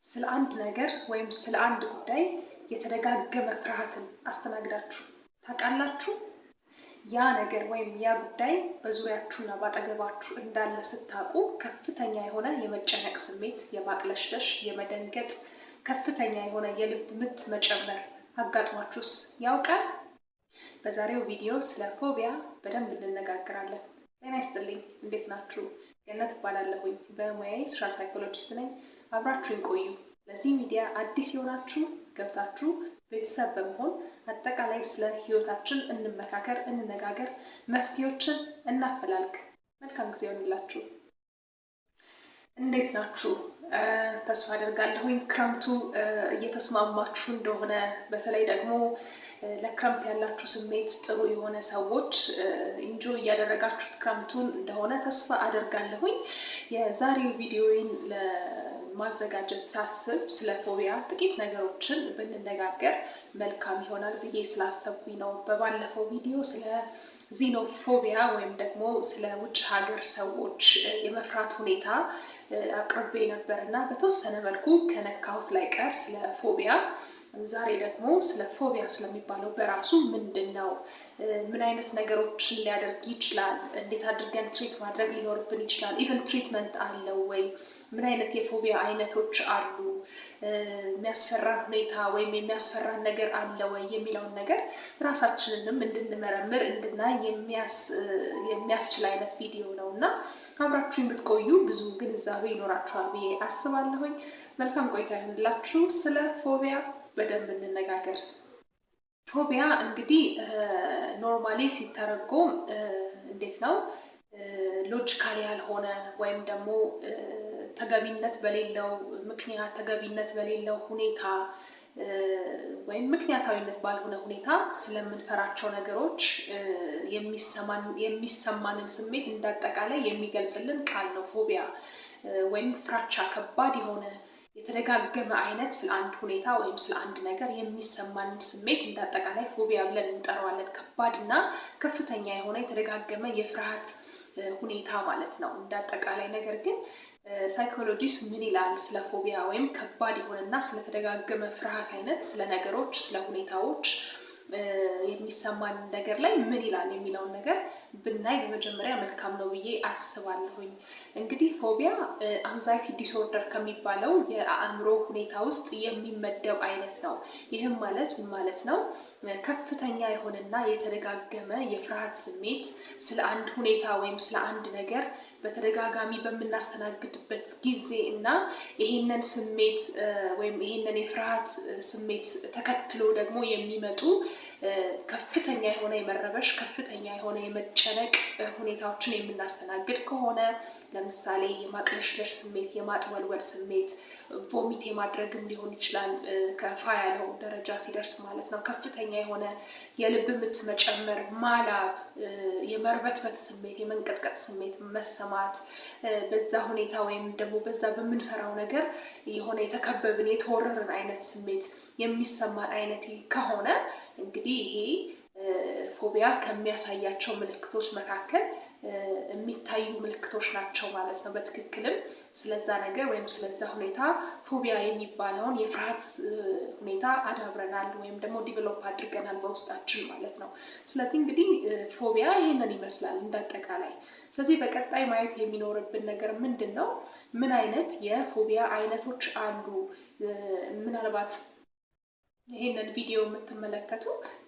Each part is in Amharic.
ስለ አንድ ነገር ወይም ስለ አንድ ጉዳይ የተደጋገመ ፍርሃትን አስተናግዳችሁ ታውቃላችሁ? ያ ነገር ወይም ያ ጉዳይ በዙሪያችሁና ባጠገባችሁ እንዳለ ስታውቁ ከፍተኛ የሆነ የመጨነቅ ስሜት፣ የማቅለሽለሽ፣ የመደንገጥ፣ ከፍተኛ የሆነ የልብ ምት መጨመር አጋጥሟችሁስ ያውቃል? በዛሬው ቪዲዮ ስለ phobia በደንብ እንነጋገራለን። ጤና ይስጥልኝ፣ እንዴት ናችሁ? ገነት እባላለሁኝ። በሙያዬ social psychologist ነኝ። አብራችሁኝ ቆዩ። ለዚህ ሚዲያ አዲስ የሆናችሁ ገብታችሁ ቤተሰብ በመሆን አጠቃላይ ስለ ህይወታችን እንመካከር፣ እንነጋገር፣ መፍትሄዎችን እናፈላልግ። መልካም ጊዜ ይሆንላችሁ። እንዴት ናችሁ? ተስፋ አደርጋለሁኝ ክረምቱ እየተስማማችሁ እንደሆነ፣ በተለይ ደግሞ ለክረምት ያላችሁ ስሜት ጥሩ የሆነ ሰዎች enjoy እያደረጋችሁት ክረምቱን እንደሆነ ተስፋ አደርጋለሁኝ። የዛሬው ቪዲዮዬን ለማዘጋጀት ሳስብ ስለ phobia ጥቂት ነገሮችን ብንነጋገር መልካም ይሆናል ብዬ ስላሰብኩኝ ነው። በባለፈው ቪዲዮ ስለ xenophobia ወይም ደግሞ ስለ ውጭ ሀገር ሰዎች የመፍራት ሁኔታ አቅርቤ ነበር እና በተወሰነ መልኩ ከነካሁት ላይ ቀር ስለ phobia፣ ዛሬ ደግሞ ስለ phobia ስለሚባለው በራሱ ምንድን ነው፣ ምን አይነት ነገሮችን ሊያደርግ ይችላል፣ እንዴት አድርገን treat ማድረግ ሊኖርብን ይችላል፣ even treatment አለው ወይ፣ ምን አይነት የ phobia አይነቶች አሉ፣ የሚያስፈራን ሁኔታ ወይም የሚያስፈራን ነገር አለ ወይ የሚለውን ነገር ራሳችንንም እንድንመረምር፣ እንድናይ የሚያስችል አይነት ቪዲዮ ነው እና አብራችሁ የምትቆዩ ብዙ ግንዛቤ ይኖራችኋል ብዬ አስባለሁኝ። መልካም ቆይታ ይሁንላችሁ። ስለ phobia በደንብ እንነጋገር። Phobia እንግዲህ normally ሲተረጎም እንዴት ነው? Logical ያልሆነ ወይም ደግሞ ተገቢነት በሌለው ምክንያት፣ ተገቢነት በሌለው ሁኔታ ወይም ምክንያታዊነት ባልሆነ ሁኔታ ስለምንፈራቸው ነገሮች የሚሰማንን ስሜት እንዳጠቃላይ የሚገልጽልን ቃል ነው phobia ወይም ፍራቻ። ከባድ የሆነ የተደጋገመ አይነት ስለ አንድ ሁኔታ ወይም ስለ አንድ ነገር የሚሰማንን ስሜት እንዳጠቃላይ phobia ብለን እንጠራዋለን። ከባድ እና ከፍተኛ የሆነ የተደጋገመ የፍርሃት ሁኔታ ማለት ነው እንዳጠቃላይ። ነገር ግን ሳይኮሎጂስ ምን ይላል ስለ phobia ወይም ከባድ የሆነና ስለተደጋገመ ፍርሃት አይነት፣ ስለ ነገሮች፣ ስለ ሁኔታዎች የሚሰማን ነገር ላይ ምን ይላል የሚለውን ነገር ብናይ በመጀመሪያ መልካም ነው ብዬ አስባለሁኝ። እንግዲህ phobia anxiety disorder ከሚባለው የአእምሮ ሁኔታ ውስጥ የሚመደብ አይነት ነው። ይህም ማለት ምን ማለት ነው? ከፍተኛ የሆነና የተደጋገመ የፍርሃት ስሜት ስለ አንድ ሁኔታ ወይም ስለ አንድ ነገር በተደጋጋሚ በምናስተናግድበት ጊዜ እና ይሄንን ስሜት ወይም ይሄንን የፍርሃት ስሜት ተከትሎ ደግሞ የሚመጡ ከፍተኛ የሆነ የመረበሽ፣ ከፍተኛ የሆነ የመጨነቅ ሁኔታዎችን የምናስተናግድ ከሆነ፣ ለምሳሌ የማቅለሽለሽ ስሜት፣ የማጥወልወል ስሜት፣ vomit የማድረግም ሊሆን ይችላል ከፋ ያለው ደረጃ ሲደርስ ማለት ነው። ከፍተኛ የሆነ የልብ ምት መጨመር፣ ማላብ፣ የመርበትበት ስሜት፣ የመንቀጥቀጥ ስሜት መሰማት፣ በዛ ሁኔታ ወይም ደግሞ በዛ በምንፈራው ነገር የሆነ የተከበብን፣ የተወረርን አይነት ስሜት የሚሰማን አይነት ከሆነ እንግዲህ ይሄ phobia ከሚያሳያቸው ምልክቶች መካከል የሚታዩ ምልክቶች ናቸው ማለት ነው። በትክክልም ስለዛ ነገር ወይም ስለዛ ሁኔታ phobia የሚባለውን የፍርሃት ሁኔታ አዳብረናል ወይም ደግሞ develop አድርገናል በውስጣችን ማለት ነው። ስለዚህ እንግዲህ phobia ይህንን ይመስላል እንዳጠቃላይ። ስለዚህ በቀጣይ ማየት የሚኖርብን ነገር ምንድን ነው? ምን አይነት የ phobia አይነቶች አሉ? ምናልባት ይህንን ቪዲዮ የምትመለከቱ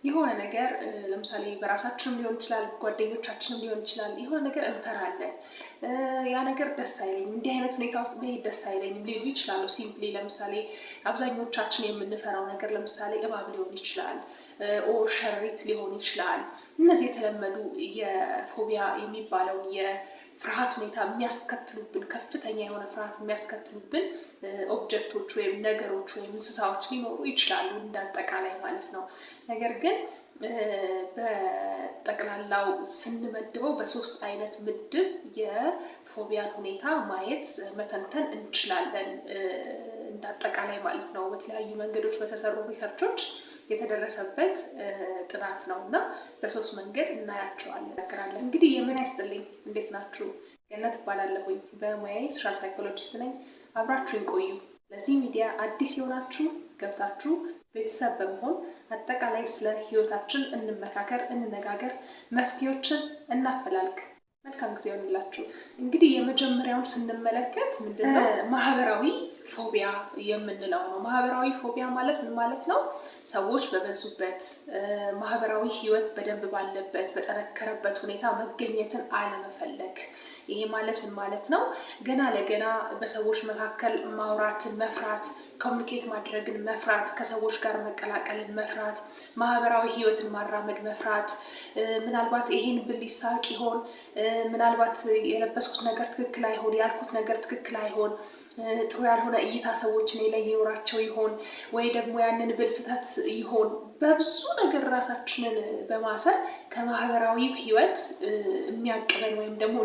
የሆነ ነገር፣ ለምሳሌ በራሳችንም ሊሆን ይችላል፣ ጓደኞቻችንም ሊሆን ይችላል፣ የሆነ ነገር እንፈራለን። ያ ነገር ደስ አይለኝም፣ እንዲህ አይነት ሁኔታ ውስጥ መሄድ ደስ አይለኝም ሊሉ ይችላሉ። Simply ለምሳሌ አብዛኞቻችን የምንፈራው ነገር ለምሳሌ እባብ ሊሆን ይችላል፣ or ሸረሪት ሊሆን ይችላል። እነዚህ የተለመዱ የ phobia የሚባለውን የፍርሃት ሁኔታ የሚያስከትሉብን፣ ከፍተኛ የሆነ ፍርሃት የሚያስከትሉብን object ኦች ወይም ነገሮች ወይም እንስሳዎች ሊኖሩ ይችላሉ እንዳጠቃላይ ማለት ነው። ነገር ግን በጠቅላላው ስንመድበው በሶስት አይነት ምድብ የ phobia ን ሁኔታ ማየት፣ መተንተን እንችላለን እንዳጠቃላይ ማለት ነው። በተለያዩ መንገዶች በተሰሩ research ኦች የተደረሰበት ጥናት ነው እና በሶስት መንገድ እናያቸዋለን። እንግዲህ የምን ያስጥልኝ፣ እንዴት ናችሁ? ገነት እባላለሁኝ። በሙያዬ social psychologist ነኝ። አብራችሁኝ ቆዩ። ለዚህ ሚዲያ አዲስ የሆናችሁ ገብታችሁ ቤተሰብ በመሆን አጠቃላይ ስለ ህይወታችን እንመካከር፣ እንነጋገር፣ መፍትሄዎችን እናፈላልግ። መልካም ጊዜ ይሆንላችሁ። እንግዲህ የመጀመሪያውን ስንመለከት ምንድነው? ማህበራዊ phobia የምንለው ነው። ማህበራዊ phobia ማለት ምን ማለት ነው? ሰዎች በበዙበት፣ ማህበራዊ ህይወት በደንብ ባለበት፣ በጠነከረበት ሁኔታ መገኘትን አለመፈለግ። ይሄ ማለት ምን ማለት ነው? ገና ለገና በሰዎች መካከል ማውራትን መፍራት፣ communicate ማድረግን መፍራት፣ ከሰዎች ጋር መቀላቀልን መፍራት፣ ማህበራዊ ህይወትን ማራመድ መፍራት፣ ምናልባት ይሄን ብል ይሳቅ ይሆን፣ ምናልባት የለበስኩት ነገር ትክክል አይሆን፣ ያልኩት ነገር ትክክል አይሆን፣ ጥሩ ያልሆነ እይታ ሰዎች እኔ ላይ ይኖራቸው ይሆን፣ ወይ ደግሞ ያንን ብል ስህተት ይሆን፣ በብዙ ነገር ራሳችንን በማሰር ከማህበራዊ ህይወት የሚያቅበን ወይም ደግሞ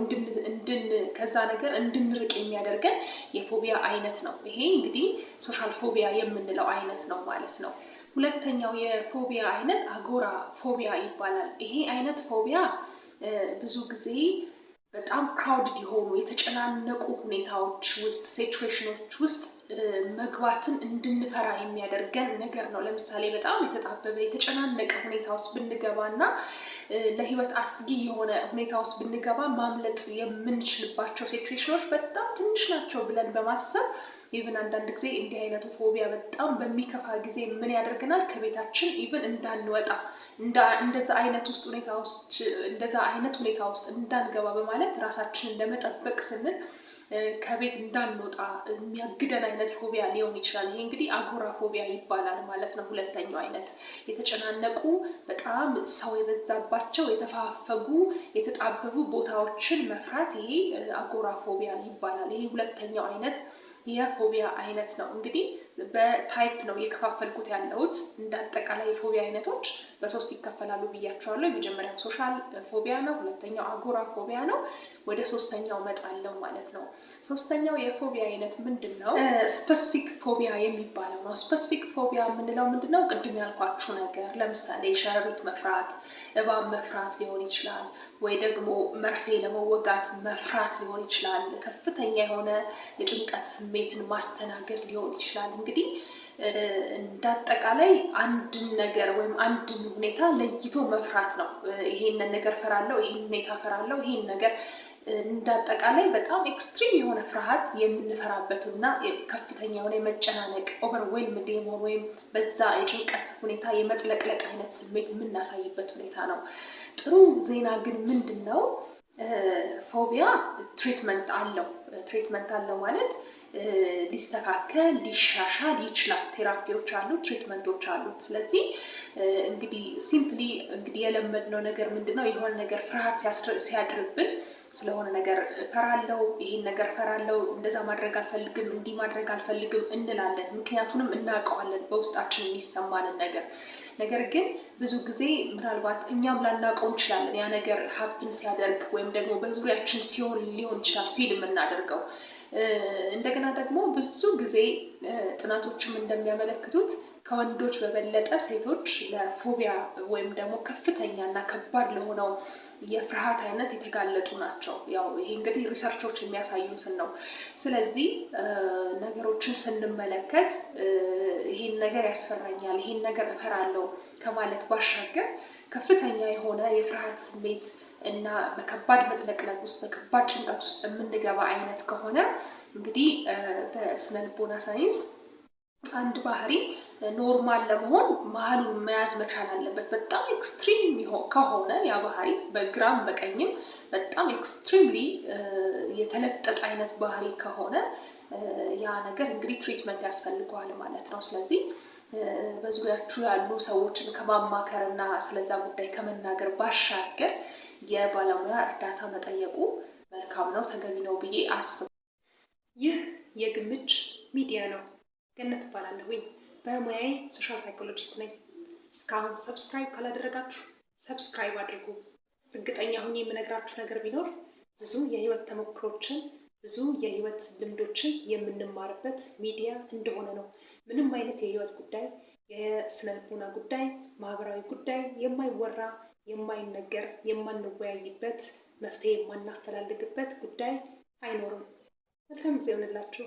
እንድን ከዛ ነገር እንድንርቅ የሚያደርገን የ phobia አይነት ነው። ይሄ እንግዲህ social phobia የምንለው አይነት ነው ማለት ነው። ሁለተኛው የ phobia አይነት agoraphobia ይባላል። ይሄ አይነት phobia ብዙ ጊዜ በጣም crowded የሆኑ፣ የተጨናነቁ ሁኔታዎች ውስጥ፣ ሲቹዌሽኖች ውስጥ መግባትን እንድንፈራ የሚያደርገን ነገር ነው። ለምሳሌ በጣም የተጣበበ፣ የተጨናነቀ ሁኔታ ውስጥ ብንገባ እና ለህይወት አስጊ የሆነ ሁኔታ ውስጥ ብንገባ ማምለጥ የምንችልባቸው ሲቹዌሽኖች በጣም ትንሽ ናቸው ብለን በማሰብ even አንዳንድ ጊዜ እንዲህ አይነቱ phobia በጣም በሚከፋ ጊዜ ምን ያደርገናል? ከቤታችን even እንዳንወጣ፣ እንደዛ አይነት ሁኔታ ውስጥ እንዳንገባ በማለት ራሳችንን ለመጠበቅ ስንል ከቤት እንዳንወጣ የሚያግደን አይነት phobia ሊሆን ይችላል። ይሄ እንግዲህ agoraphobia ይባላል ማለት ነው። ሁለተኛው አይነት የተጨናነቁ፣ በጣም ሰው የበዛባቸው፣ የተፋፈጉ፣ የተጣበቡ ቦታዎችን መፍራት፣ ይሄ agoraphobia ይባላል። ይሄ ሁለተኛው አይነት የ phobia አይነት ነው። እንግዲህ በ type ነው እየከፋፈልኩት ያለሁት። እንደ አጠቃላይ የ phobia አይነቶች በሶስት ይከፈላሉ ብያቸዋለሁ። የመጀመሪያው social phobia ነው። ሁለተኛው agoraphobia ነው። ወደ ሶስተኛው መጣለው ማለት ነው። ሶስተኛው የ phobia አይነት ምንድን ነው? Specific phobia የሚባለው ነው። Specific phobia የምንለው ምንድን ነው? ቅድም ያልኳችሁ ነገር፣ ለምሳሌ ሸረሪት መፍራት፣ እባብ መፍራት ሊሆን ይችላል፣ ወይ ደግሞ መርፌ ለመወጋት መፍራት ሊሆን ይችላል። ከፍተኛ የሆነ የጭንቀት ስሜትን ማስተናገድ ሊሆን ይችላል። እንግዲህ እንዳጠቃላይ አንድን ነገር ወይም አንድን ሁኔታ ለይቶ መፍራት ነው። ይሄንን ነገር ፈራለሁ፣ ይሄን ሁኔታ ፈራለሁ፣ ይሄን ነገር፣ እንዳጠቃላይ በጣም extreme የሆነ ፍርሃት የምንፈራበት እና ከፍተኛ የሆነ የመጨናነቅ፣ overwhelmed የመሆን ወይም በዛ የጭንቀት ሁኔታ የመጥለቅለቅ አይነት ስሜት የምናሳይበት ሁኔታ ነው። ጥሩ ዜና ግን ምንድን ነው? Phobia treatment አለው። Treatment አለው ማለት ሊስተካከል፣ ሊሻሻል ይችላል። Therapy ዎች አሉ፣ treatment ኦች አሉት። ስለዚህ እንግዲህ simply እንግዲህ የለመድነው ነገር ምንድን ነው? የሆነ ነገር ፍርሃት ሲያድርብን ስለሆነ ነገር እፈራለሁ፣ ይሄን ነገር እፈራለሁ፣ እንደዛ ማድረግ አልፈልግም፣ እንዲህ ማድረግ አልፈልግም እንላለን። ምክንያቱንም እናውቀዋለን፣ በውስጣችን የሚሰማንን ነገር። ነገር ግን ብዙ ጊዜ ምናልባት እኛም ላናውቀው እንችላለን። ያ ነገር happen ሲያደርግ ወይም ደግሞ በዙሪያችን ሲሆን ሊሆን ይችላል feel የምናደርገው። እንደገና ደግሞ ብዙ ጊዜ ጥናቶችም እንደሚያመለክቱት ከወንዶች በበለጠ ሴቶች ለ phobia ወይም ደግሞ ከፍተኛ እና ከባድ ለሆነው የፍርሃት አይነት የተጋለጡ ናቸው። ያው ይሄ እንግዲህ research ኦች የሚያሳዩትን ነው። ስለዚህ ነገሮችን ስንመለከት ይሄን ነገር ያስፈራኛል፣ ይሄን ነገር እፈራለሁ ከማለት ባሻገር ከፍተኛ የሆነ የፍርሃት ስሜት እና በከባድ መጥለቅለቅ ውስጥ፣ በከባድ ጭንቀት ውስጥ የምንገባ አይነት ከሆነ እንግዲህ በስነ ልቦና ሳይንስ አንድ ባህሪ normal ለመሆን መሀሉን መያዝ መቻል አለበት። በጣም extreme ከሆነ ያ ባህሪ በግራም በቀኝም በጣም extremely የተለጠጠ አይነት ባህሪ ከሆነ ያ ነገር እንግዲህ treatment ያስፈልገዋል ማለት ነው። ስለዚህ በዙሪያችሁ ያሉ ሰዎችን ከማማከር እና ስለዛ ጉዳይ ከመናገር ባሻገር የባለሙያ እርዳታ መጠየቁ መልካም ነው፣ ተገቢ ነው ብዬ አስባለሁ። ይህ የግምች ሚዲያ ነው። ገነት እባላለሁኝ። በሙያዬ social psychologist ነኝ። እስካሁን subscribe ካላደረጋችሁ subscribe አድርጉ። እርግጠኛ ሁኜ የምነግራችሁ ነገር ቢኖር ብዙ የህይወት ተሞክሮችን፣ ብዙ የህይወት ልምዶችን የምንማርበት ሚዲያ እንደሆነ ነው። ምንም አይነት የህይወት ጉዳይ፣ የስነ ልቦና ጉዳይ፣ ማህበራዊ ጉዳይ የማይወራ፣ የማይነገር፣ የማንወያይበት፣ መፍትሄ የማናፈላልግበት ጉዳይ አይኖርም። መልካም ጊዜ ይሆንላችሁ።